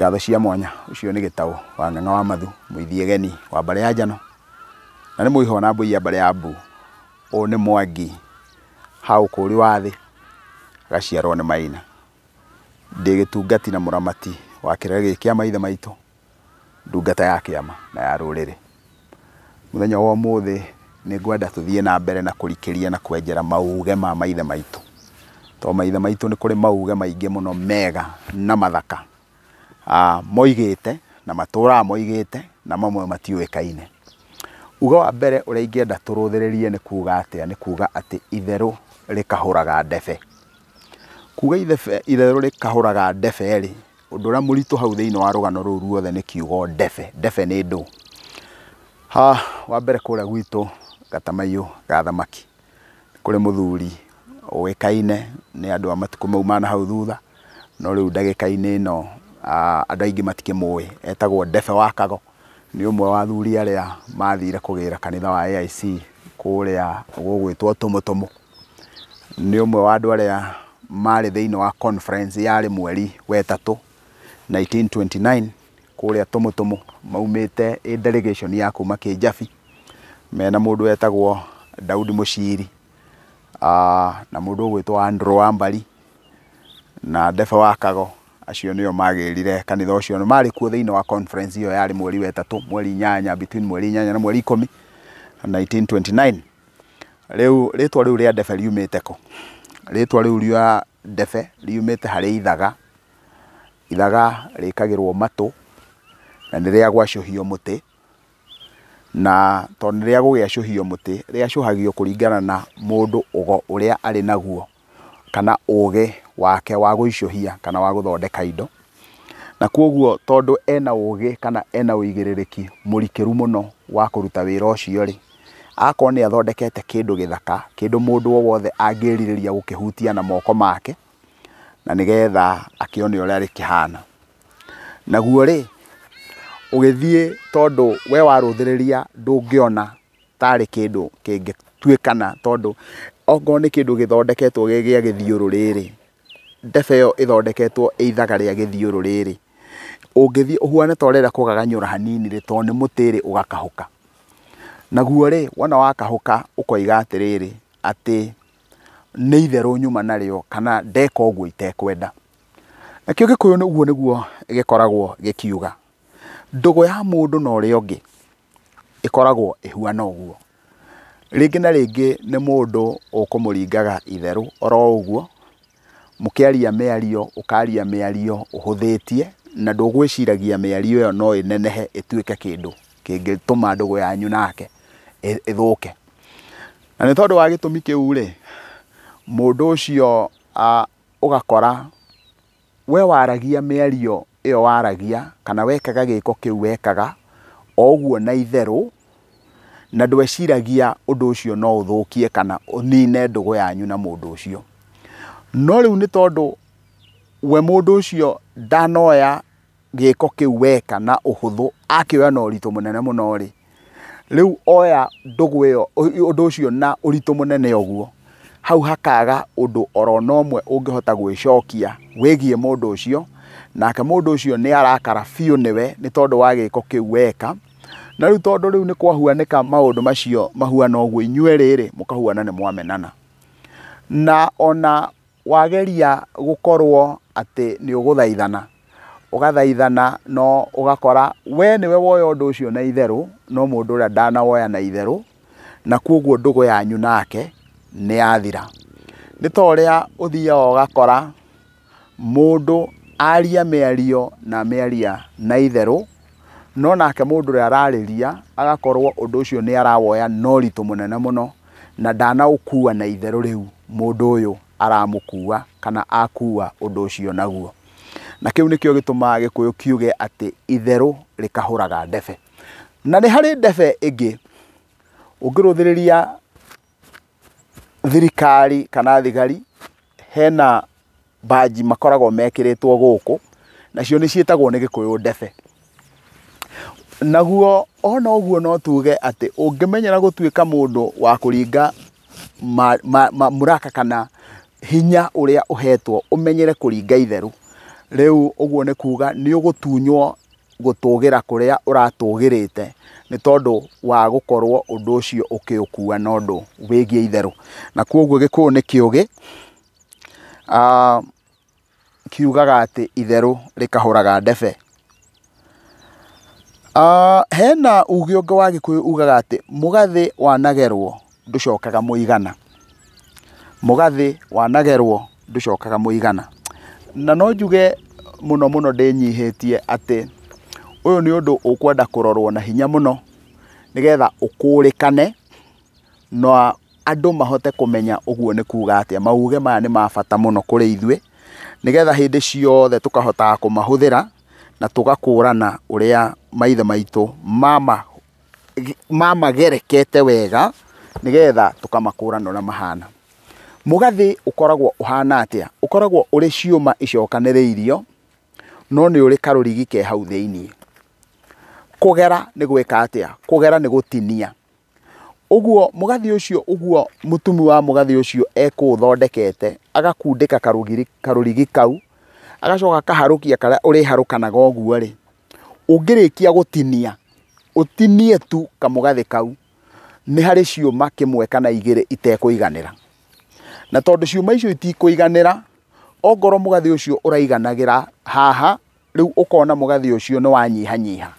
Ngatho cia mwanya ũcio nĩ Gĩtaũ wa Ng'ang'a wa Mathu, mũithiegeni wa mbarĩ ya Njano, na nĩ mũihwa na mbũi ya mbarĩ ya Mbu. Ũyũ nĩ Mwangi ha ũkũri wa thĩ, agaciarwo nĩ Maina. Ndĩ gĩtungati na mũramati wa kĩrĩra gĩkĩ kĩa maithe maitũ, ndungata ya kĩama na ya rũrĩrĩ. Mũthenya wa ũmũthĩ nĩ ngwenda tũthiĩ na mbere na kũrikĩria na kwenjera mauge ma maithe maitũ. Tondũ maithe maitũ nĩ kũrĩ mauge maingĩ mũno mega na mathaka moigĩte na matũraga moigĩte na mamwe matiũĩkaine. Uge wa mbere ũrĩa ingĩenda tũrũthĩrĩrie nĩ kuga atĩa? Nĩ kuga atĩ itherũ rĩkahũraga ndebe. Kuga itherũ rĩkahũraga ndebe rĩ, ũndũ ũrĩa mũritũ hau thĩinĩ wa rũgano rũu ruothe nĩ kiugo ndebe. Ndebe nĩ ndũ. Ha, wa mbere kũrĩa gwitũ Gatamaiyũ ga thamaki kũrĩ mũthuri ũĩkaine nĩ andũ a matukũ mau ma nahau thutha, no rĩu ndagĩka-inĩ ĩno andũ aingĩ matikĩmũĩ. Etagwo Ndebe wa Kago. Nĩ ũmwe wa athuri arĩa mathire kũgĩra kanitha wa AIC kũrĩa gũgwĩtwo Tũmũtũmũ. Nĩ ũmwe wa andũ arĩa marĩ thĩinĩ wa conference yarĩ mweri wa ĩtatũ 1929 kũrĩa Tũmũtũmũ, maumĩte ĩ delegation ya kuma Kĩnjabi mena mũndũ wetagwo Daudi Mũciri na mũndũ ũgwĩtwo Andrew Wambari na Ndebe wa Kago. Acio nĩo magĩrire kanitha ũcio, na marĩ kuo thĩinĩ wa conference ĩyo yarĩ mweri wa ĩtatũ, mweri inyanya, between mweri inyanya na mweri ikũmi 1929. Rĩu rĩtwa rĩu rĩa Ndebe riumĩte kũ? Rĩtwa rĩu rĩa Ndebe riumĩte harĩ ithaga. Ithaga rĩkagĩrwo matũ na nĩ rĩa gwacũhio mũtĩ, na tondũ nĩ rĩa gũgĩacũhio mũtĩ, rĩacũhagio kũringana na mũndũ ũgo ũrĩa arĩ naguo kana ũgĩ wake wa gũicũhia kana wa gũthondeka indo. Na koguo tondũ ena ũgĩ kana ena ũigĩrĩrĩki mũrikĩru mũno wa kũruta wĩra ũcio rĩ, akorwo nĩ athondekete kĩndũ gĩthaka, kĩndũ mũndũ o wothe angĩrirĩria gũkĩhutia na moko make, na nĩgetha akĩone ũrĩa rĩkĩhana. Naguo rĩ, ũgĩthiĩ tondũ we warũthĩrĩria ndũngĩona tarĩ kĩndũ kĩngĩtuĩkana, tondũ okorwo nĩ kĩndũ gĩthondeketwo gĩ gĩa gĩthiũrũrĩ rĩ, ndebe ĩyo ĩthondeketwo ĩ ithaga rĩa gĩthiũrũrĩ rĩ, ũngĩthiĩ ũhuane ta ũrenda kũgaganyũra hanini rĩ, tondũ nĩ mũtĩ rĩ, ũgakahũka. Naguo rĩ, wona wakahũka ũkoiga atĩrĩrĩ, atĩ nĩ itherũ nyuma narĩo kana ndeka ũguo itekwenda. Nakĩo Gĩkũyũ ũguo nĩguo gĩkoragwo gĩkiuga. Ndũgũ ya mũndũ na ũrĩa ũngĩ ĩkoragwo ĩhuana ũguo. Rĩngĩ na rĩngĩ nĩ mũndũ ũkũmũringaga itherũ oro ũguo, mũkĩaria mĩario, ũkaria mĩario ũhũthĩtie, na ndũgwĩciragia mĩario ĩyo no ĩnenehe ĩtuĩke kĩndũ kĩngĩtũma ndũgũ yanyu nake ĩthũke. Na nĩ tondũ wa gĩtũmi kĩu rĩ, mũndũ ũcio ũgakora we waragia mĩario ĩyo waragia, kana wekaga gĩko kĩu wekaga o ũguo na itherũ, na ndweciragia ũndũ ũcio no ũthũkie kana ũnine ndũgũ yanyu na mũndũ ũcio. No rĩu nĩ tondũ we mũndũ ũcio ndanoya gĩko kĩu weka na ũhũthũ, akĩoya na ũritũ mũnene mũno rĩ, rĩu oya ndũgũ ĩyo, ũndũ ũcio na ũritũ mũnene ũguo, hau hakaga ũndũ oro na ũmwe ũngĩhota gwĩcokia wĩgiĩ mũndũ ũcio, nake mũndũ ũcio nĩ arakara biũ nĩwe nĩ tondũ wa gĩko kĩu weka. Na rĩu tondũ rĩu nĩ kwahuanĩka maũndũ macio mahuana ũguo, inyuĩ rĩrĩ mũkahuana nĩ mwamenana. Na ona wageria gũkorwo atĩ nĩ ũgũthaithana, ũgathaithana no ũgakora we nĩwe woya ũndũ ũcio na itherũ, no mũndũ ũrĩa ndanawoya na itherũ, na koguo ndũgũ yanyu nake nĩ yathira. Nĩ ta ũrĩa ũthiaga ũgakora mũndũ aria mĩario na mĩaria na itherũ, no nake mũndũ ũrĩa ararĩria agakorwo ũndũ ũcio nĩ arawoya na ũritũ mũnene mũno, na ndanaũkua na itherũ rĩu mũndũ ũyũ aramũkua kana akua ũndũ ũcio naguo. Na kĩu nĩkĩo gĩtũmaga Gĩkũyũ kiuge atĩ itherũ rĩkahũraga ndebe. Na nĩ harĩ ndebe ĩngĩ ũngĩrũthĩrĩria thirikari kana thigari, hena banji makoragwo mekĩrĩtwo gũkũ, nacio nĩ ciĩtagwo nĩ Gĩkũyũ ndebe. Naguo ona ũguo no tuge atĩ ũngĩmenyera gũtuĩka mũndũ wa kũringa mũraka kana hinya ũrĩa ũhetwo, ũmenyere kũringa itherũ. Rĩu ũguo nĩ kuga nĩ ũgũtunywo gũtũgĩra kũrĩa ũratũgĩrĩte nĩ tondũ wa gũkorwo ũndũ ũcio ũkĩũkua na ũndũ wĩgiĩ itherũ. Na koguo Gĩkũyũ nĩ kĩũgĩ, kiugaga atĩ itherũ rĩkahũraga ndebe. Hena uge ũngĩ wa Gĩkũyũ ugaga atĩ mũgathĩ wanagerwo ndũcokaga mũigana. Mũgathĩ wanagerwo ndũcokaga mũigana. Na no njuge mũno mũno ndĩnyihĩtie atĩ ũyũ nĩ ũndũ ũkwenda kũrorwo na hinya mũno nĩgetha ũkũrĩkane na andũ mahote kũmenya ũguo nĩ kuga atĩa. Mauge maya nĩ ma bata mũno kũrĩ ithuĩ nĩgetha hĩndĩ ciothe tũkahotaga kũmahũthĩra na tũgakũrana ũrĩa maithe maitũ mamagerekete wega nĩgetha tũkamakũrana ũrĩa mahana. Mũgathĩ ũkoragwo ũhana atĩa? Ũkoragwo ũrĩ ciũma icokanĩrĩirio no nĩ ũrĩ karũrigi ke hau thĩiniĩ. Kũgera nĩ gwĩka atĩa? Kũgera nĩ gũtinia. Ũguo mũgathĩ ũcio ũguo mũtumi wa mũgathĩ ũcio ekũũthondekete agakundĩka karũrigi kau agacoka akaharũkia karĩa ũrĩharũkanaga ũguo rĩ, ũngĩrĩkia gũtinia ũtinie tu kamũgathĩ kau nĩ harĩ ciũma kĩmwe kana igĩrĩ itekũiganĩra. Na tondũ ciũma icio itikũiganĩra, ongorwo mũgathĩ ũcio ũraiganagĩra haha, rĩu ũkona mũgathĩ ũcio nĩ wanyihanyiha.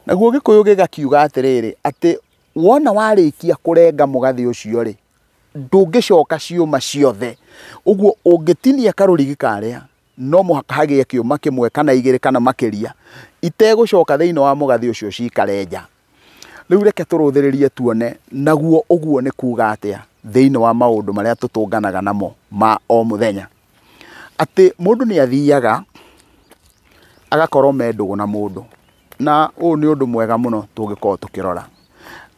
Naguo Gĩkũyũ gĩgakiuga atĩrĩrĩ, atĩ wona warĩkia kũrenga mũgathĩ ũcio rĩ, ndũngĩcoka ciũma ciothe. Ũguo ũngĩtinia karũrigi karĩa, no mũhaka hagĩe kĩũma kĩmwe kana igĩrĩ kana makĩria itegũcoka thĩinĩ wa mũgathĩ ũcio cikare nja. Rĩu reke tũrũthĩrĩrie tuone naguo ũguo nĩ kuga atĩa thĩinĩ wa maũndũ marĩa tũtũnganaga namo ma o mũthenya. Atĩ mũndũ nĩ athiaga agakorwo me ndũgũ na mũndũ, na ũyũ nĩ ũndũ mwega mũno tũngĩkorwo tũkĩrora.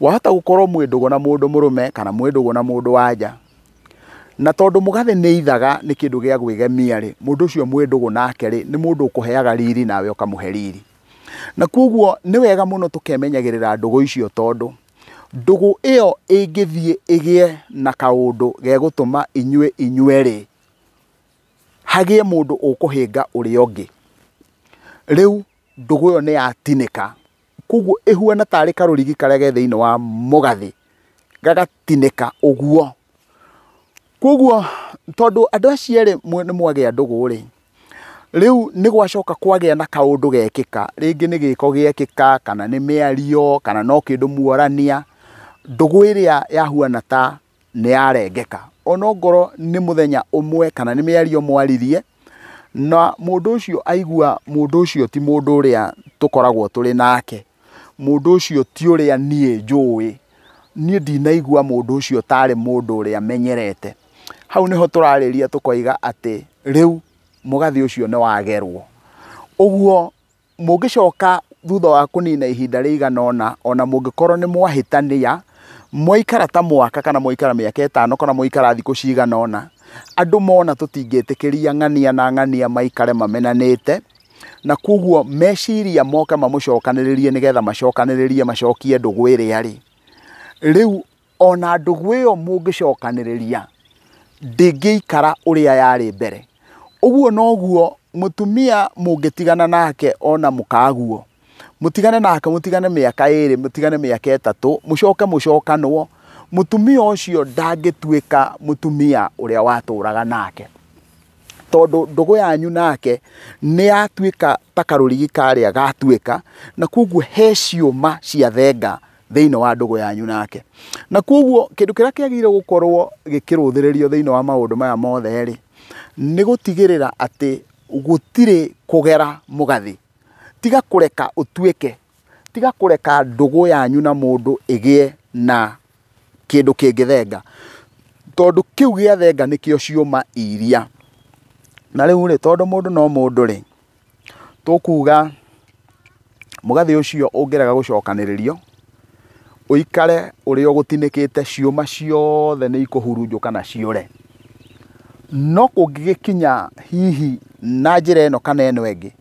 Wahota gũkorwo mwĩ ndũgũ na mũndũ mũrũme kana mwĩ ndũgũ na mũndũ wa nja, na tondũ mũgathĩ nĩ ithaga nĩ kĩndũ gĩa gwĩgemia rĩ, mũndũ ũcio mwĩ ndũgũ nake rĩ, nĩ mũndũ ũkũheaga riri nawe ũkamũhe riri. Na koguo nĩ wega mũno tũkemenyagĩrĩra ndũgũ icio tondũ ndũgũ ĩyo ĩngĩthiĩ ĩgĩe na kaũndũ gegũtũma inyuĩ inyuerĩ hagĩe mũndũ ũkũhĩnga ũrĩa ũngĩ, rĩu ndũgũ ĩyo nĩ yatinĩka. Koguo ĩhuana tarĩ karũrigi karĩa ke thĩinĩ wa mũgathĩ gagatinĩka ũguo. Koguo tondũ andũ acio erĩ nĩ mwagĩa ndũgũ rĩ, rĩu nĩ gwacoka kwagĩa na kaũndũ gekĩka, rĩngĩ nĩ gĩko gĩekĩka kana nĩ mĩario kana no kĩndũ muorania, ndũgũ ĩrĩa yahuana ta nĩ yarengeka. Onongorwo nĩ mũthenya ũmwe kana nĩ mĩario mwaririe, na mũndũ ũcio aigua mũndũ ũcio ti mũndũ ũrĩa tũkoragwo tũrĩ nake, mũndũ ũcio ti ũrĩa niĩ njũĩ, niĩ ndinaigua mũndũ ũcio tarĩ mũndũ ũrĩa menyerete. Hau nĩho tũrarĩria tũkoiga atĩ rĩu mũgathĩ ũcio nĩ wagerwo. Ũguo mũngĩcoka thutha wa kũnina ihinda rĩigana ũna, ona mũngĩkorwo nĩ mwahĩtania, mwaikara ta mwaka kana mwaikara mĩaka ĩtano kana mwaikara thikũ cigana ũna, andũ mona tũtingĩtĩkĩria ng'ania na ng'ania maikare mamenanĩte, na koguo meciria moke mamũcokanĩrĩrie nĩgetha macokanĩrĩrie macokie ndũgũ ĩrĩa rĩ, rĩu ona ndũgũ ĩyo mũngĩcokanĩrĩria ndĩngĩikara ũrĩa yarĩ mbere. Ũguo noguo mũtumia mũngĩtigana nake ona mũkaguo, mũtigane nake mũtigane mĩaka ĩrĩ, mũtigane mĩaka ĩtatũ, mũcoke mũcokanwo, mũtumia ũcio ndangĩtuĩka mũtumia ũrĩa watũraga nake, tondũ ndũgũ yanyu nake nĩ yatuĩka ta karũrigi karĩa gatuĩka, na koguo he ciũma cia thenga thĩinĩ wa ndũgũ yanyu nake. Na koguo kĩndũ kĩrĩa kĩagĩrĩire gũkorwo gĩkĩrũthĩrĩrio thĩinĩ wa maũndũ maya mothe rĩ, nĩ gũtigĩrĩra atĩ gũtirĩ kũgera mũgathĩ. Tiga kũreka ũtuĩke, tiga kũreka ndũgũ yanyu na mũndũ ĩgĩe na kĩndũ kĩngĩthenga, tondũ kĩu gĩathenga nĩkĩo ciũma iria. Na rĩu rĩ, tondũ mũndũ no mũndũ rĩ, tũkuga mũgathĩ ũcio ũngĩrega gũcokanĩrĩrio, ũikare ũrĩa ũgũtinĩkĩte, ciũma ciothe nĩ ikũhurunjũka na ciũre. No kũngĩgĩkinya hihi na njĩra ĩno kana ĩno ĩngĩ,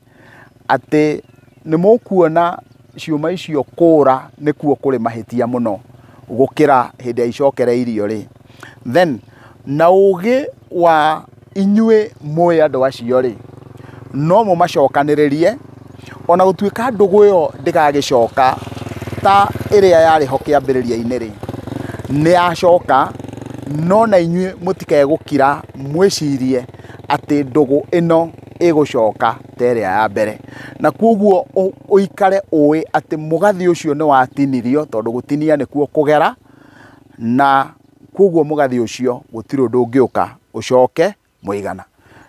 atĩ nĩ mũkuona ciũma icio kũra nĩkuo kũrĩ mahĩtia mũno gũkĩra hĩndĩ ĩrĩa icokereirio rĩ, then na ũgĩ wa inyuĩ mũĩ andũ acio rĩ, No mũmacokanĩrĩrie, ona gũtuĩka ndũgũ ĩyo ndĩgagĩcoka ta ĩrĩa yarĩ ho kĩambĩrĩria-inĩ rĩ, nĩ yacoka, no na inyuĩ mũtikae gũkira mwĩcirie atĩ ndũgũ ĩno ĩgũcoka ta ĩrĩa ya mbere. Na koguo ũikare ũĩ atĩ mũgathĩ ũcio nĩ watinirio, tondũ gũtinia nĩkuo kũgera, na koguo mũgathĩ ũcio gũtirĩ ũndũ ũngĩũka ũcoke mũigana.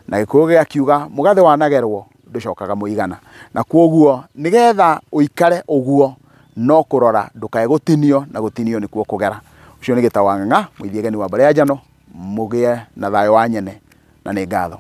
Na Gĩkũyũ gĩakiuga mũgathĩ wanagerwo ndũcokaga mũigana. Na koguo nĩgetha ũikare ũguo no kũrora ndũkae gũtinio, na gũtinio nĩkuo kũgera. Ũcio nĩ Gĩtaũ wa Ng'ang'a, mũithiageni wa mbarĩ ya Njano, mũgĩe na thayũ wa nyene, na nĩ ngatho.